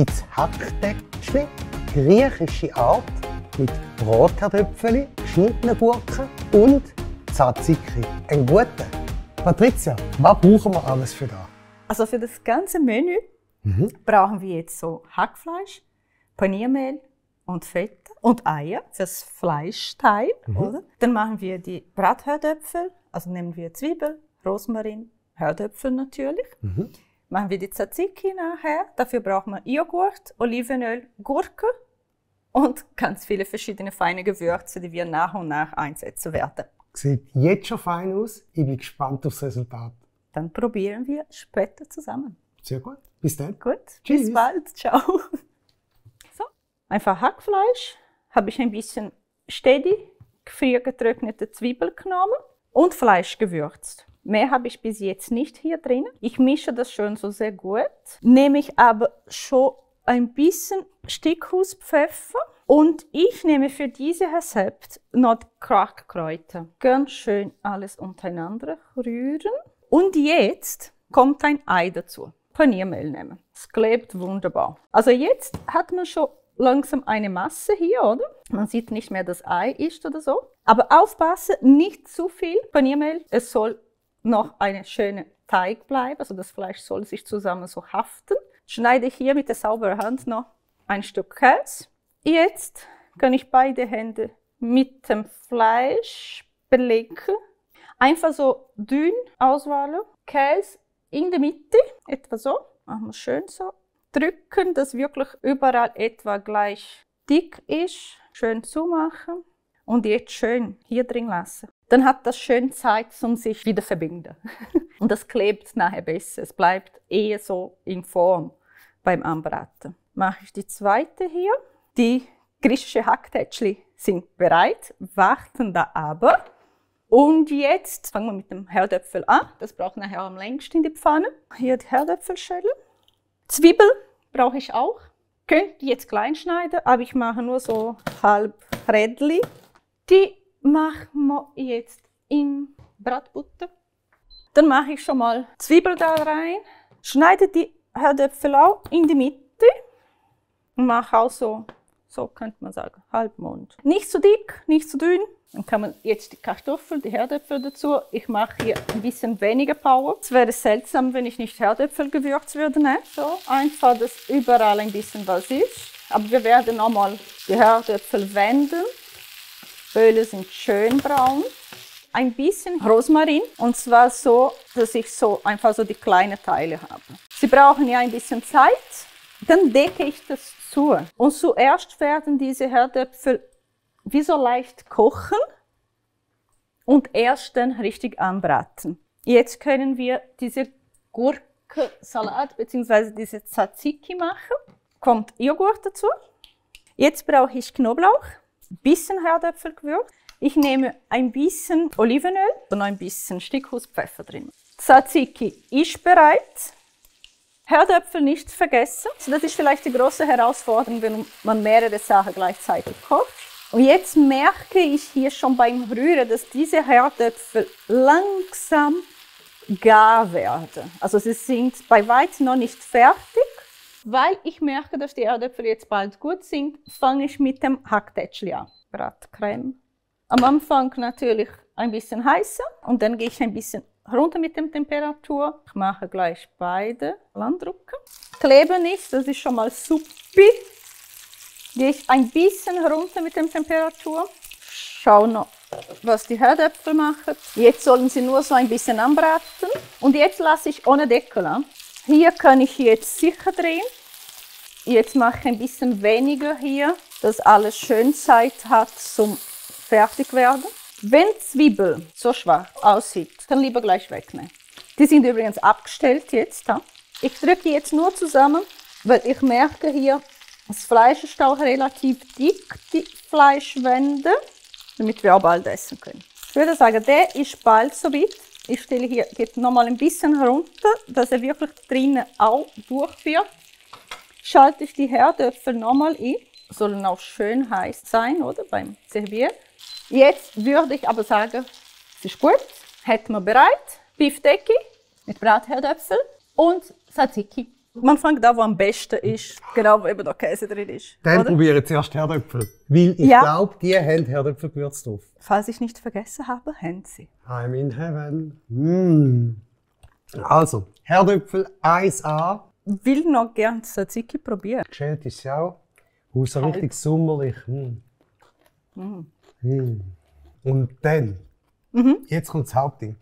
gibt es Hacktätschli, griechische Art, mit Bratherdöpfeli, geschnittenen Gurken und Tzatziki. Ein guter. Patricia, was brauchen wir alles für das? Also für das ganze Menü brauchen wir jetzt so Hackfleisch, Paniermehl und Feta und Eier fürs Fleischteil. Oder? Dann machen wir die Bratherdöpfel, also nehmen wir Zwiebel, Rosmarin, Herdöpfel natürlich. Machen wir die Tzatziki nachher. Dafür brauchen wir Joghurt, Olivenöl, Gurke und ganz viele verschiedene feine Gewürze, die wir nach und nach einsetzen werden. Sieht jetzt schon fein aus. Ich bin gespannt aufs Resultat. Dann probieren wir später zusammen. Sehr gut. Bis dann. Gut. Tschüss. Bis bald. Ciao. So, einfach Hackfleisch. Habe ich ein bisschen steady, gefriergetrocknete Zwiebel genommen und Fleisch gewürzt. Mehr habe ich bis jetzt nicht hier drin. Ich mische das schon so sehr gut. Nehme ich aber schon ein bisschen Stickhuspfeffer und ich nehme für dieses Rezept noch Crackkräuter. Ganz schön alles untereinander rühren. Und jetzt kommt ein Ei dazu. Paniermehl nehmen. Es klebt wunderbar. Also jetzt hat man schon langsam eine Masse hier, oder? Man sieht nicht mehr, dass Ei ist oder so. Aber aufpassen, nicht zu viel Paniermehl. Es soll noch eine schöne Teig bleiben. Also das Fleisch soll sich zusammen so haften. Schneide ich hier mit der sauberen Hand noch ein Stück Käse. Jetzt kann ich beide Hände mit dem Fleisch belegen. Einfach so dünn auswählen. Käse in der Mitte, etwa so. Machen wir schön so. Drücken, dass wirklich überall etwa gleich dick ist. Schön zumachen. Und jetzt schön hier drin lassen. Dann hat das schön Zeit, um sich wieder zu verbinden. Und das klebt nachher besser. Es bleibt eher so in Form beim Anbraten. Mache ich die zweite hier. Die griechischen Hacktätschli sind bereit, warten da aber. Und jetzt fangen wir mit dem Herdöpfel an. Das braucht nachher am längsten in die Pfanne. Hier die Herdöpfelschäle. Zwiebel brauche ich auch. Könnt ihr jetzt klein schneiden, aber ich mache nur so halb Rädli. Die machen wir jetzt in Bratbutter. Dann mache ich schon mal Zwiebel da rein. Schneide die Herdöpfel auch in die Mitte. Und mache auch so könnte man sagen, Halbmond. Nicht zu dick, nicht zu dünn. Dann kann man jetzt die Kartoffeln, die Herdöpfel dazu. Ich mache hier ein bisschen weniger Power. Es wäre seltsam, wenn ich nicht Herdöpfel gewürzt würde. Ne? So einfach, dass überall ein bisschen was ist. Aber wir werden nochmal die Herdöpfel wenden. Öle sind schön braun. Ein bisschen Rosmarin. Und zwar so, dass ich so einfach so die kleinen Teile habe. Sie brauchen ja ein bisschen Zeit. Dann decke ich das zu. Und zuerst werden diese Herdöpfel wie so leicht kochen und erst dann richtig anbraten. Jetzt können wir diese Gurkensalat bzw. diese Tzatziki machen. Kommt Joghurt dazu. Jetzt brauche ich Knoblauch, ein bisschen Herdöpfelgewürz. Ich nehme ein bisschen Olivenöl und ein bisschen Stickhuspfeffer drin. Tzatziki ist bereit. Herdöpfel nicht vergessen. Also das ist vielleicht die große Herausforderung, wenn man mehrere Sachen gleichzeitig kocht. Und jetzt merke ich hier schon beim Rühren, dass diese Herdöpfel langsam gar werden. Also sie sind bei weitem noch nicht fertig. Weil ich merke, dass die Herdöpfel jetzt bald gut sind, fange ich mit dem Hacktätschli an. Bratcreme. Am Anfang natürlich ein bisschen heißer und dann gehe ich ein bisschen runter mit der Temperatur. Ich mache gleich beide andrücken. Klebe nicht, das ist schon mal supi. Gehe ich ein bisschen runter mit der Temperatur. Schau noch, was die Herdöpfel machen. Jetzt sollen sie nur so ein bisschen anbraten. Und jetzt lasse ich ohne Deckel an. Hier kann ich jetzt sicher drehen. Jetzt mache ich ein bisschen weniger hier, dass alles schön Zeit hat zum fertig werden. Wenn Zwiebel so schwach aussieht, dann lieber gleich wegnehmen. Die sind übrigens abgestellt jetzt. Ich drücke jetzt nur zusammen, weil ich merke hier, das Fleisch ist auch relativ dick, die Fleischwände, damit wir auch bald essen können. Ich würde sagen, der ist bald so weit. Ich stelle hier nochmal ein bisschen runter, dass er wirklich drinnen auch durch wird. Schalte ich die Herdöpfel nochmal ein. Sollen auch schön heiß sein, oder? Beim Servieren. Jetzt würde ich aber sagen, es ist gut. Hätten wir bereit. Beefsteak mit Bratherdöpfel und Tzatziki. Man fängt da, wo am besten ist, genau wo eben der Käse drin ist. Dann oder? probiere ich zuerst Herdöpfel. Weil ich Ja. glaube, die haben Herdöpfelgewürz drauf. Falls ich nicht vergessen habe, haben sie. I'm in heaven. Also, Herdöpfel 1A. Will noch gerne Tzatziki probieren. Geschält ist sie auch. So richtig sommerlich. Und dann, jetzt kommt das Hauptding.